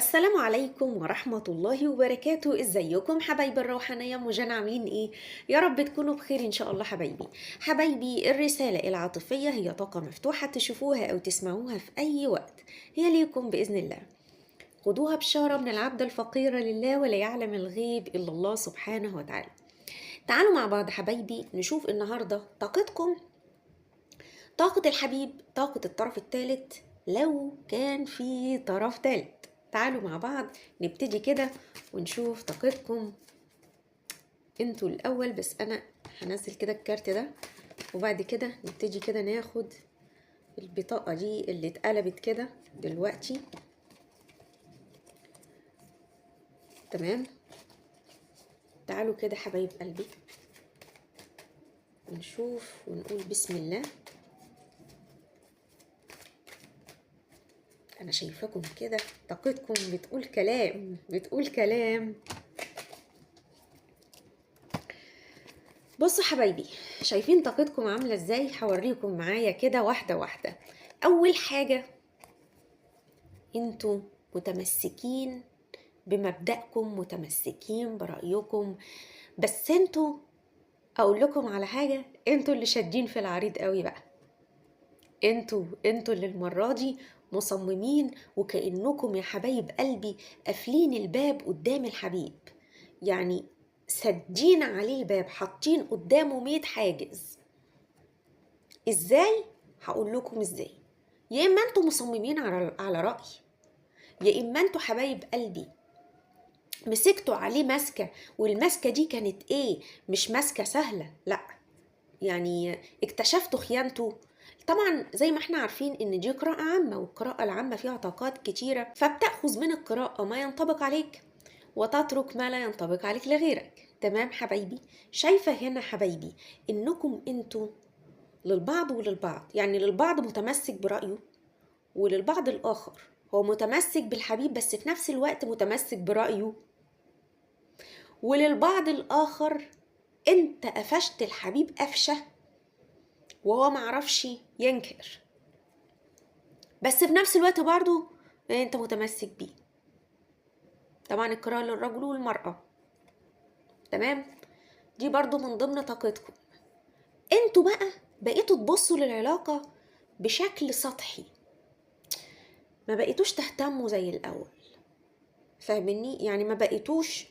السلام عليكم ورحمة الله وبركاته. ازيكم حبايب الروحانية مجانا، عاملين ايه؟ يا رب تكونوا بخير ان شاء الله. حبايبي الرسالة العاطفية هي طاقة مفتوحة تشوفوها او تسمعوها في اي وقت، هي ليكم بإذن الله. خدوها بشارة من العبد الفقير لله، ولا يعلم الغيب إلا الله سبحانه وتعالى. تعالوا مع بعض حبايبي نشوف النهاردة طاقتكم، طاقة الحبيب، طاقة الطرف الثالث لو كان في طرف ثالث. تعالوا مع بعض نبتدي كده ونشوف طاقتكم انتوا الأول. بس أنا هنزل كده الكارت ده وبعد كده نبتدي كده ناخد البطاقة دي اللي اتقلبت كده دلوقتي. تمام، تعالوا كده حبايب قلبي ونشوف ونقول بسم الله. أنا شايفاكم كده طاقتكم بتقول كلام، بتقول كلام. بصوا حبايبي، شايفين طاقتكم عاملة ازاي؟ هوريكم معايا كده واحدة واحدة. أول حاجة، انتوا متمسكين بمبدأكم، متمسكين برأيكم، بس انتوا أقول لكم على حاجة، انتوا اللي شادين في العريض قوي بقى. انتوا اللي المرة دي مصممين، وكأنكم يا حبايب قلبي قافلين الباب قدام الحبيب، يعني سدين عليه الباب، حاطين قدامه 100 حاجز. ازاي؟ هقول لكم ازاي. يا اما انتوا مصممين على رأي، يا اما انتوا حبايب قلبي مسكتوا عليه ماسكة، والماسكة دي كانت ايه؟ مش ماسكة سهلة، لا، يعني اكتشفتوا خيانته. طبعا زي ما احنا عارفين ان دي قراءة عامة، والقراءة العامة فيها طاقات كتيرة، فبتأخذ من القراءة ما ينطبق عليك وتترك ما لا ينطبق عليك لغيرك. تمام حبايبي؟ شايفة هنا حبايبي انكم انتوا للبعض وللبعض، يعني للبعض متمسك برأيه، وللبعض الآخر هو متمسك بالحبيب بس في نفس الوقت متمسك برأيه، وللبعض الآخر انت قفشت الحبيب قفشة وهو معرفش ينكر، بس في نفس الوقت برضو انت متمسك بيه. طبعا القراءة للرجل والمرأة، تمام؟ دي برضو من ضمن طاقتكم. انتوا بقى بقيتوا تبصوا للعلاقة بشكل سطحي، ما بقيتوش تهتموا زي الأول، فاهميني؟ يعني ما بقيتوش،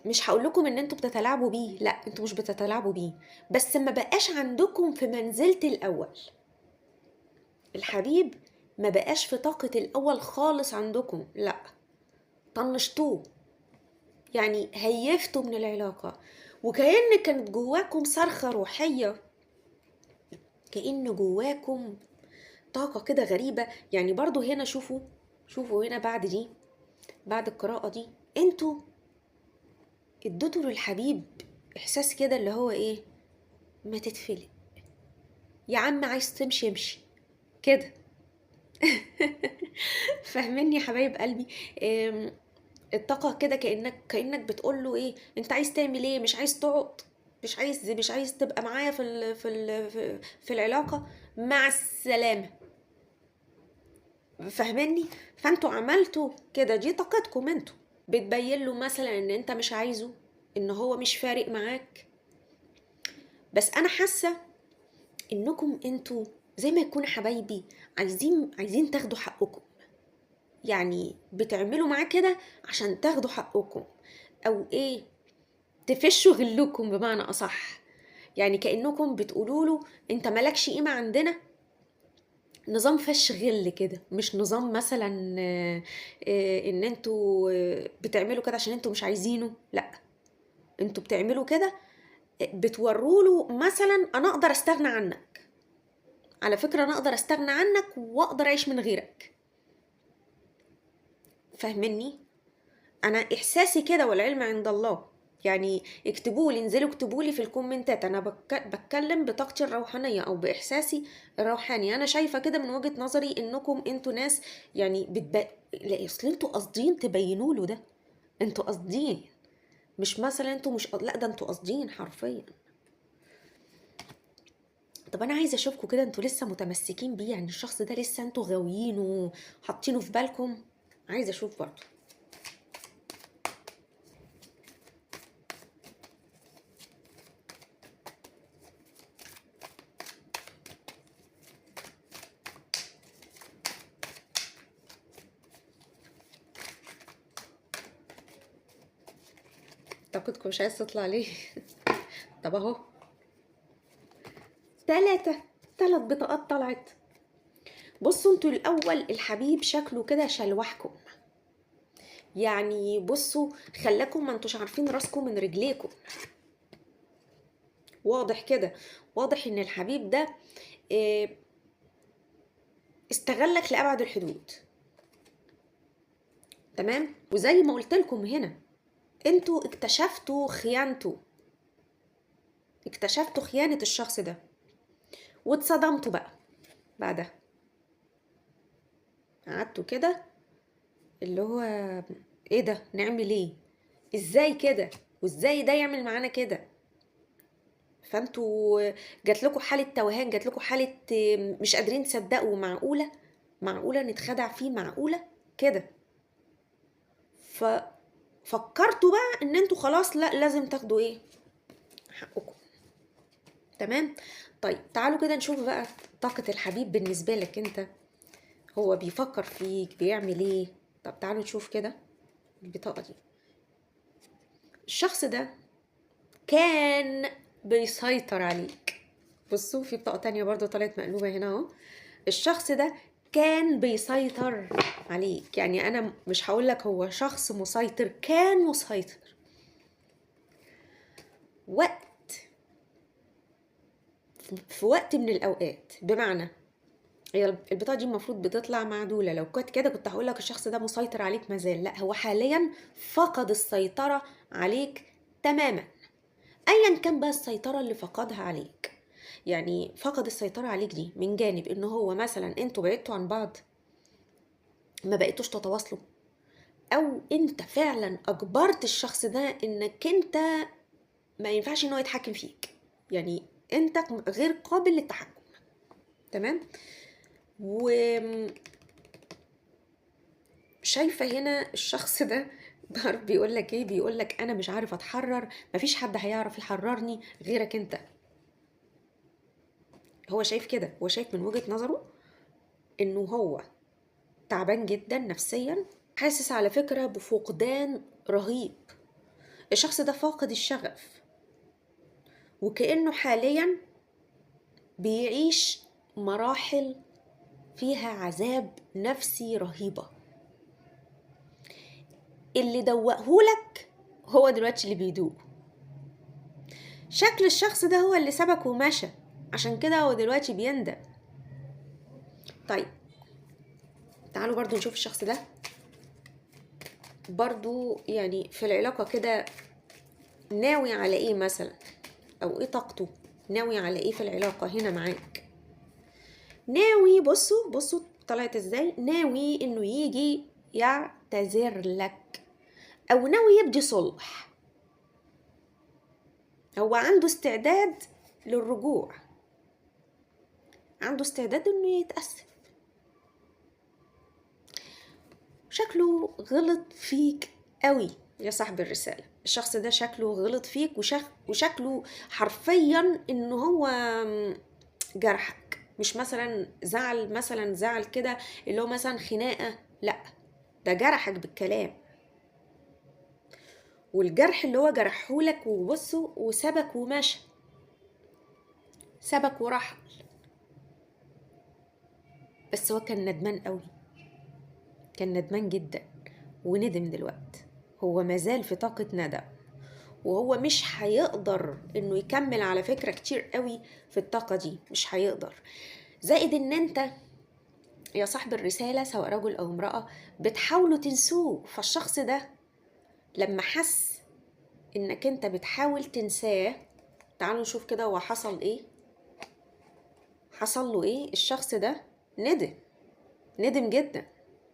مش هقول لكم ان انتوا بتتلاعبوا بيه، لا انتوا مش بتتلاعبوا بيه، بس ما بقاش عندكم في منزلة الأول. الحبيب ما بقاش في طاقة الأول خالص عندكم، لا طنشتوه، يعني هيفتوا من العلاقة، وكأن كانت جواكم صرخة روحية، كأن جواكم طاقة كده غريبة. يعني برضو هنا شوفوا هنا بعد دي، بعد القراءة دي، انتوا اديتوا للحبيب احساس كده اللي هو ايه، ما تتفلق يا عم، عايز تمشي امشي كده. فاهميني يا حبايب قلبي؟ الطاقة كده كأنك بتقول له ايه، انت عايز تعمل ايه؟ مش عايز تقعد، مش عايز تبقى معايا في العلاقة، مع السلامة. فاهميني؟ فانتوا عملتوا كده، دي طاقتكم انتوا، بتبين له مثلا ان انت مش عايزه، ان هو مش فارق معاك. بس انا حاسه انكم انتوا زي ما يكون حبايبي عايزين تاخدوا حقكم، يعني بتعملوا معاه كده عشان تاخدوا حقكم، او ايه، تفشوا غلكم بمعنى اصح. يعني كانكم بتقولوا له انت مالكش قيمه عندنا، نظام فش غل كده، مش نظام مثلا ان انتوا بتعملوا كده عشان انتوا مش عايزينه، لا انتوا بتعملوا كده بتوروا له مثلا انا اقدر استغنى عنك، على فكرة انا اقدر استغنى عنك واقدر اعيش من غيرك. فاهمني؟ انا احساسي كده والعلم عند الله. يعني اكتبوا لي، انزلوا اكتبوا لي في الكومنتات، انا بتكلم بطاقتي الروحانية او باحساسي الروحاني. انا شايفة كده من وجهة نظري انكم انتوا ناس يعني لا، اصل انتوا قاصدين تبينوا له ده، انتوا قاصدين، مش مثلا انتوا مش لا ده انتوا قاصدين حرفيا. طب انا عايزه اشوفكم كده انتوا لسه متمسكين بيه، يعني الشخص ده لسه انتوا غاويينه وحاطينه في بالكم؟ عايزه اشوف برضو. طاقتكم مش عايز تطلع ليه؟ طب اهو 3 بطاقات طلعت. بصوا انتوا الاول الحبيب شكله كده شلوحكم، يعني بصوا خلاكم ما انتوش عارفين راسكم من رجليكم، واضح كده، واضح ان الحبيب ده استغلك لأبعد الحدود. تمام؟ وزي ما قلت لكم هنا انتوا اكتشفتوا خيانته، اكتشفتوا خيانة الشخص ده واتصدمتوا بقى بعدها، قعدتوا كده اللي هو ايه ده، نعمل ايه، ازاي كده، وازاي ده يعمل معانا كده. فانتوا جات لكم حالة توهان، جات لكم حالة مش قادرين تصدقوا، معقولة، معقولة نتخدع فيه، معقولة كده. ففكرتوا بقى ان انتوا خلاص لا لازم تاخدوا ايه حقكم. تمام؟ طيب تعالوا كده نشوف بقى طاقة الحبيب بالنسبة لك انت، هو بيفكر فيك بيعمل ايه. طب تعالوا نشوف كده البطاقة دي. الشخص ده كان بيسيطر عليك. بصوا في بطاقة تانية برضو طلعت مقلوبة هنا اهو. الشخص ده كان بيسيطر عليك، يعني انا مش هقول لك هو شخص مسيطر، كان مسيطر وقت، في وقت من الاوقات. بمعنى هي البطاقة دي المفروض بتطلع معدولة، لو كنت كده كنت هقول لك الشخص ده مسيطر عليك مازال، لا هو حاليا فقد السيطرة عليك تماما، ايا كان بقى السيطرة اللي فقدها عليك. يعني فقد السيطرة عليك دي من جانب ان هو مثلا انتوا بعدتوا عن بعض، ما بقيتوش تتواصلوا، او انت فعلا اجبرت الشخص ده انك انت ما ينفعش ان هو يتحكم فيك، يعني انت غير قابل للتحكم. تمام؟ و شايفة هنا الشخص ده بيقول لك ايه، بيقول لك انا مش عارف اتحرر، مفيش حد هيعرف يحررني غيرك انت. هو شايف كده، هو شايف من وجهة نظره انه هو تعبان جدا نفسيا، حاسس على فكرة بفقدان رهيب. الشخص ده فاقد الشغف، وكأنه حاليا بيعيش مراحل فيها عذاب نفسي رهيبة. اللي دوقهولك هو دلوقتي اللي بيدوق. شكل الشخص ده هو اللي سبك ومشى، عشان كده هو دلوقتي بيندم. طيب تعالوا برضو نشوف الشخص ده برضو يعني في العلاقة كده ناوي على ايه مثلا، او ايه طاقته، ناوي على ايه في العلاقة هنا معاك. ناوي، بصوا بصوا طلعت ازاي، ناوي انه يجي يعتذر لك، او ناوي يبدي صلح. هو عنده استعداد للرجوع، عنده استعداد انه يتأسف. شكله غلط فيك قوي يا صاحب الرسالة. الشخص ده شكله غلط فيك، وشكله حرفيا انه هو جرحك، مش مثلا زعل، مثلا زعل كده اللي هو مثلا خناقة، لا ده جرحك بالكلام، والجرح اللي هو جرحهولك وبصه وسبك ومشى، سبك ورحل. بس هو كان ندمان قوي، كان ندمان جدا وندم دلوقتي. هو مازال في طاقة ندم، وهو مش هيقدر انه يكمل على فكرة كتير قوي في الطاقة دي، مش هيقدر. زائد ان انت يا صاحب الرسالة سواء رجل او امرأة بتحاولوا تنسوه، فالشخص ده لما حس انك انت بتحاول تنساه، تعالوا نشوف كده هو حصل ايه، حصل له ايه. الشخص ده ندم، ندم جدا.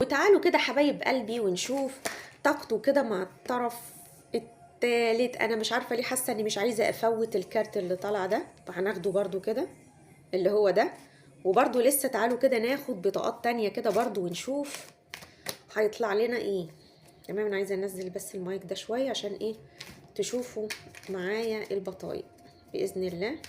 وتعالوا كده حبايب قلبي ونشوف طاقته كده مع الطرف التالت. انا مش عارفه ليه حاسه اني مش عايزه افوت الكارت اللي طالع ده، فهناخده برضو كده اللي هو ده، وبرضو لسه تعالوا كده ناخد بطاقات تانية كده برضو ونشوف هيطلع لنا ايه. تمام، انا عايزه انزل بس المايك ده شوية عشان ايه تشوفوا معايا البطايق باذن الله.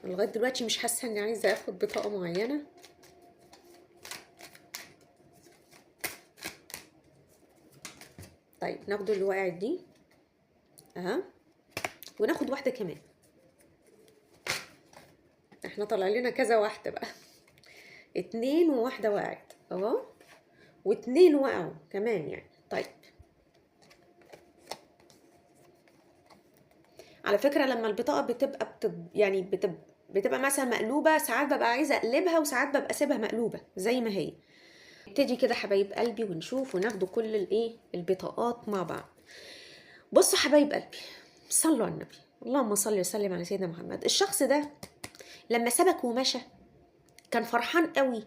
لغاية دلوقتي مش حاسه اني عايزه اخد بطاقة معينة. طيب ناخد اللي وقعت دي اها، وناخد واحدة كمان. احنا طلع لنا كذا واحدة بقى، 2 وواحدة وقعت اهو، و2 وقعوا كمان يعني. طيب على فكرة لما البطاقة بتبقى بتبقى مثلا مقلوبة، ساعات ببقى عايزه اقلبها وساعات ببقى سيبها مقلوبة زي ما هي. نبتدي كده حبايب قلبي ونشوف وناخدوا كل الايه البطاقات مع بعض. بصوا حبايب قلبي، صلوا على النبي، اللهم صل وسلم على سيدنا محمد. الشخص ده لما سبك ومشى كان فرحان قوي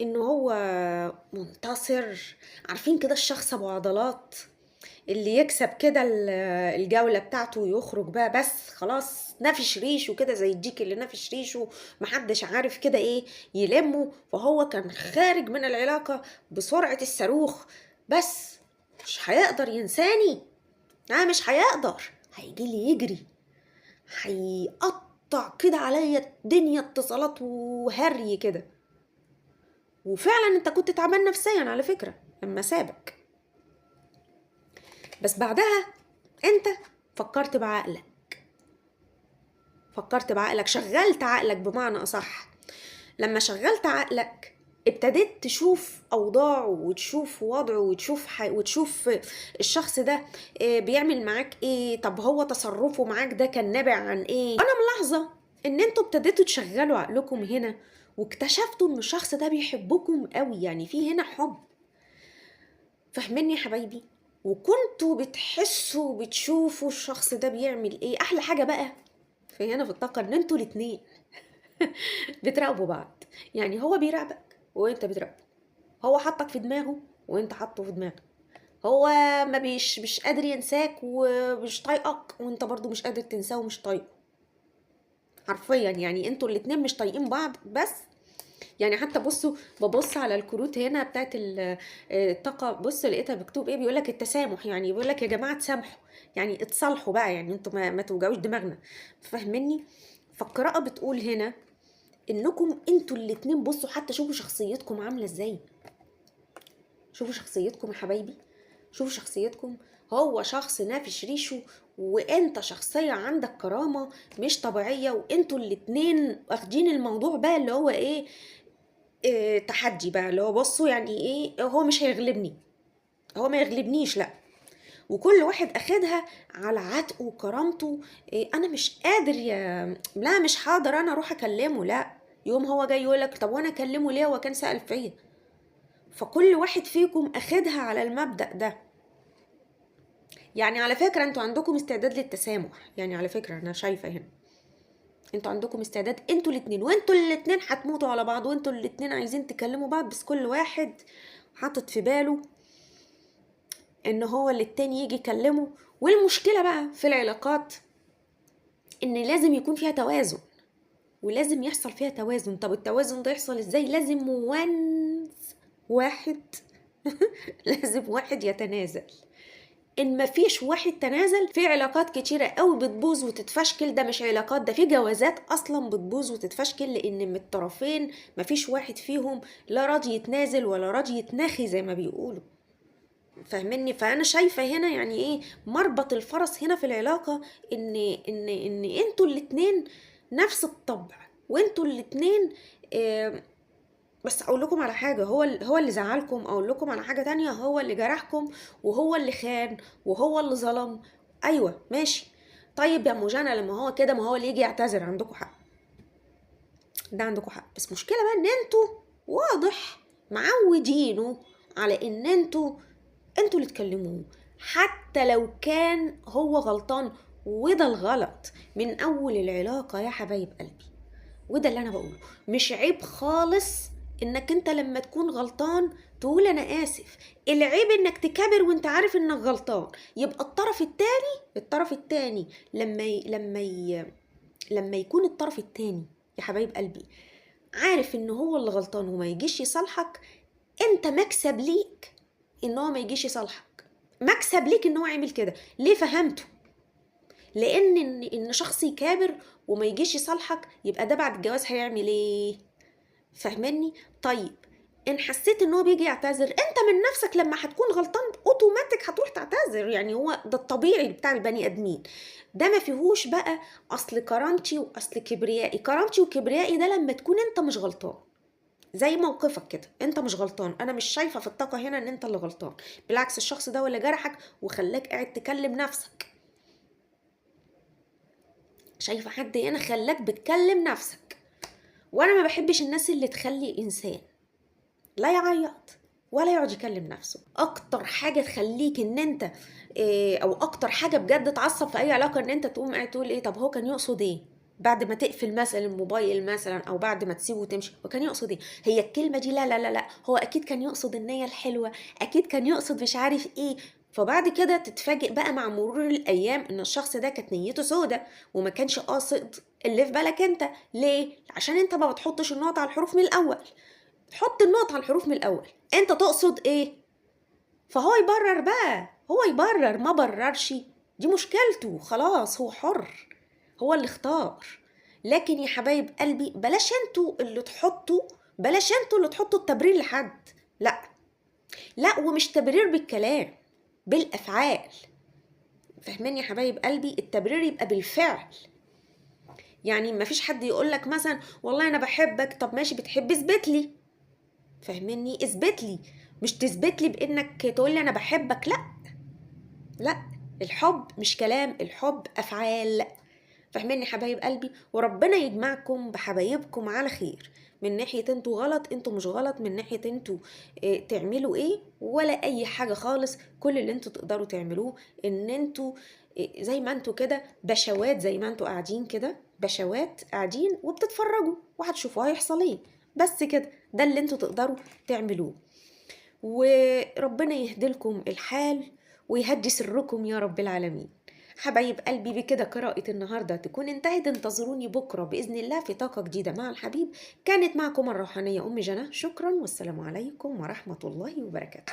ان هو منتصر. عارفين كده الشخص ابو عضلات اللي يكسب كده الجولة بتاعته ويخرج بقى، بس خلاص نفش ريشه كده زي الديك اللي نفش ريشه محدش عارف كده ايه يلمه. فهو كان خارج من العلاقة بسرعة الصاروخ، بس مش هيقدر ينساني، انا مش هيقدر، هيجي لي يجري، هيقطع كده عليا الدنيا اتصالات وهري كده. وفعلا انت كنت تعبان نفسيا على فكرة لما سابك، بس بعدها انت فكرت بعقلك، فكرت بعقلك، شغلت عقلك بمعنى اصح. لما شغلت عقلك ابتديت تشوف اوضاعه وتشوف وضعه وتشوف الشخص ده بيعمل معاك ايه، طب هو تصرفه معاك ده كان نابع عن ايه. انا ملاحظة ان انتوا ابتديتوا تشغلوا عقلكم هنا، واكتشفتوا ان الشخص ده بيحبكم قوي، يعني في هنا حب، فاهميني يا حبايبي؟ وكنتوا بتحسوا وبتشوفوا الشخص ده بيعمل ايه. احلى حاجة بقى في هنا في الطاقة ان انتوا الاتنين بتراقبوا بعض، يعني هو بيراقبك وانت بتراقبه، هو حطك في دماغه وانت حاطه في دماغك، هو ما بيش مش قادر ينساك ومش طايقك، وانت برضو مش قادر تنساه ومش طايقة حرفيا. يعني انتوا الاتنين مش طايقين بعض. بس يعني حتى بصوا، ببص على الكروت هنا بتاعت الطاقة، بص لقيتها مكتوب ايه، بيقولك التسامح، يعني بيقولك يا جماعة تسامحوا، يعني اتصالحوا بقى، يعني انتوا ما توجعوش دماغنا، فاهميني؟ فالقراءة بتقول هنا انكم انتوا الاتنين بصوا حتى شوفوا شخصيتكم عاملة ازاي، شوفوا شخصيتكم يا حبايبي، شوفوا شخصيتكم. هو شخص نافش ريشه وانت شخصية عندك كرامة مش طبيعية، وانتوا الاتنين واخدين الموضوع بقى اللي هو ايه، تحدي بقى، اللي هو بصوا يعني ايه، هو مش هيغلبني، هو ما يغلبنيش، لا. وكل واحد اخدها على عاتقه وكرامته، إيه انا مش قادر يا لا مش هقدر انا اروح اكلمه، لا. يوم هو جاي يقولك طب وانا اكلمه ليه، هو كان سأل فيا. فكل واحد فيكم اخدها على المبدأ ده. يعني على فكرة انتوا عندكم استعداد للتسامح، يعني على فكرة انا شايفة هنا انتوا عندكم استعداد انتوا الاتنين، وانتوا الاتنين هتموتوا على بعض، وانتوا الاتنين عايزين تكلموا بعض، بس كل واحد حاطط في باله ان هو اللي التاني يجي يكلمه. والمشكلة بقى في العلاقات ان لازم يكون فيها توازن، ولازم يحصل فيها توازن. طب التوازن ده يحصل ازاي؟ لازم واحد لازم واحد يتنازل. ان مفيش واحد تنازل في علاقات كتيرة قوي بتبوظ وتتفشكل. ده مش علاقات، ده في جوازات اصلا بتبوظ وتتفشكل، لان من الطرفين مفيش واحد فيهم لا راضي يتنازل ولا راضي يتناخي زي ما بيقولوا، فاهميني؟ فانا شايفه هنا يعني ايه مربط الفرس هنا في العلاقة، ان ان ان انتوا الاتنين نفس الطبع، وانتوا الاتنين بس اقول لكم على حاجة، هو اللي زعلكم، اقول لكم على حاجة تانية، هو اللي جرحكم وهو اللي خان وهو اللي ظلم. ايوه ماشي، طيب يا مجانا لما هو كده ما هو اللي يجي يعتذر، عندكم حق، ده عندكم حق. بس مشكلة بقى ان انتوا واضح معودينه على ان انتوا اللي تكلموه حتى لو كان هو غلطان، وده الغلط من اول العلاقة يا حبايب قلبي. وده اللي انا بقوله، مش عيب خالص انك انت لما تكون غلطان تقول انا اسف. العيب انك تكابر وانت عارف انك غلطان. يبقى الطرف التاني لما يكون الطرف التاني يا حبايب قلبي عارف ان هو اللي غلطان وما يجيش يصالحك، انت مكسب ليك ان هو ما يجيش يصالحك، مكسب ليك ان هو يعمل كده. ليه؟ فهمته. لان ان شخص يكابر وما يجيش يصالحك يبقى ده بعد الجواز هيعمل ايه؟ فاهماني؟ طيب ان حسيت ان هو بيجي يعتذر، انت من نفسك لما هتكون غلطان اوتوماتيك هتروح تعتذر، يعني هو ده الطبيعي بتاع البني ادمين. ده ما فيهوش بقى اصل كرامتي واصل كبريائي. كرامتي وكبريائي ده لما تكون انت مش غلطان، زي موقفك كده، انت مش غلطان. انا مش شايفه في الطاقة هنا ان انت اللي غلطان، بالعكس الشخص ده ولا جرحك وخلاك قاعد تكلم نفسك. شايفه حد هنا خلاك بتكلم نفسك، وانا ما بحبش الناس اللي تخلي انسان لا يعيط ولا يقعد يكلم نفسه. اكتر حاجة تخليك ان انت او اكتر حاجة بجد تعصب في اي علاقة، ان انت تقوم قاعد تقول ايه، طب هو كان يقصد ايه؟ بعد ما تقفل مثلا الموبايل مثلا، او بعد ما تسيبه وتمشي، هو كان يقصد ايه؟ هي الكلمة دي لا لا لا لا، هو اكيد كان يقصد النية الحلوة، اكيد كان يقصد مش عارف ايه. فبعد كده تتفاجئ بقى مع مرور الايام ان الشخص ده كانت نيته سودة وما كانش قاصد اللي في بالك انت. ليه؟ عشان انت ما بتحطش النقط على الحروف من الاول. حط النقط على الحروف من الاول، انت تقصد ايه؟ فهو يبرر بقى، هو يبرر ما بررش دي مشكلته، خلاص هو حر، هو اللي اختار. لكن يا حبايب قلبي بلاش انتوا اللي تحطوا، بلاش انتوا اللي تحطوا التبرير لحد. لا لا، ومش تبرير بالكلام، بالافعال. فاهمين يا حبايب قلبي؟ التبرير يبقى بالفعل. يعني ما فيش حد يقولك مثلا والله انا بحبك، طب ماشي بتحب، اثبت لي. فاهميني؟ اثبت لي، مش تثبت لي بانك تقول لي انا بحبك. لا لا، الحب مش كلام، الحب افعال. فاهميني حبايب قلبي؟ وربنا يجمعكم بحبايبكم على خير. من ناحية انتوا غلط، انتوا مش غلط، من ناحية انتوا اه تعملوا ايه ولا اي حاجة خالص. كل اللي انتوا تقدروا تعملوه ان انتوا اه زي ما انتوا كده بشوات، زي ما انتوا قاعدين كده بشوات قاعدين وبتتفرجوا وهتشوفوا هيحصل ايه. بس كده، ده اللي انتوا تقدروا تعملوه. وربنا يهدلكم الحال ويهدي سركم يا رب العالمين. حبايب قلبي بكده قراءة النهاردة تكون انتهت. انتظروني بكرة بإذن الله في طاقة جديدة مع الحبيب. كانت معكم الروحانية أم جنى. شكرا والسلام عليكم ورحمة الله وبركاته.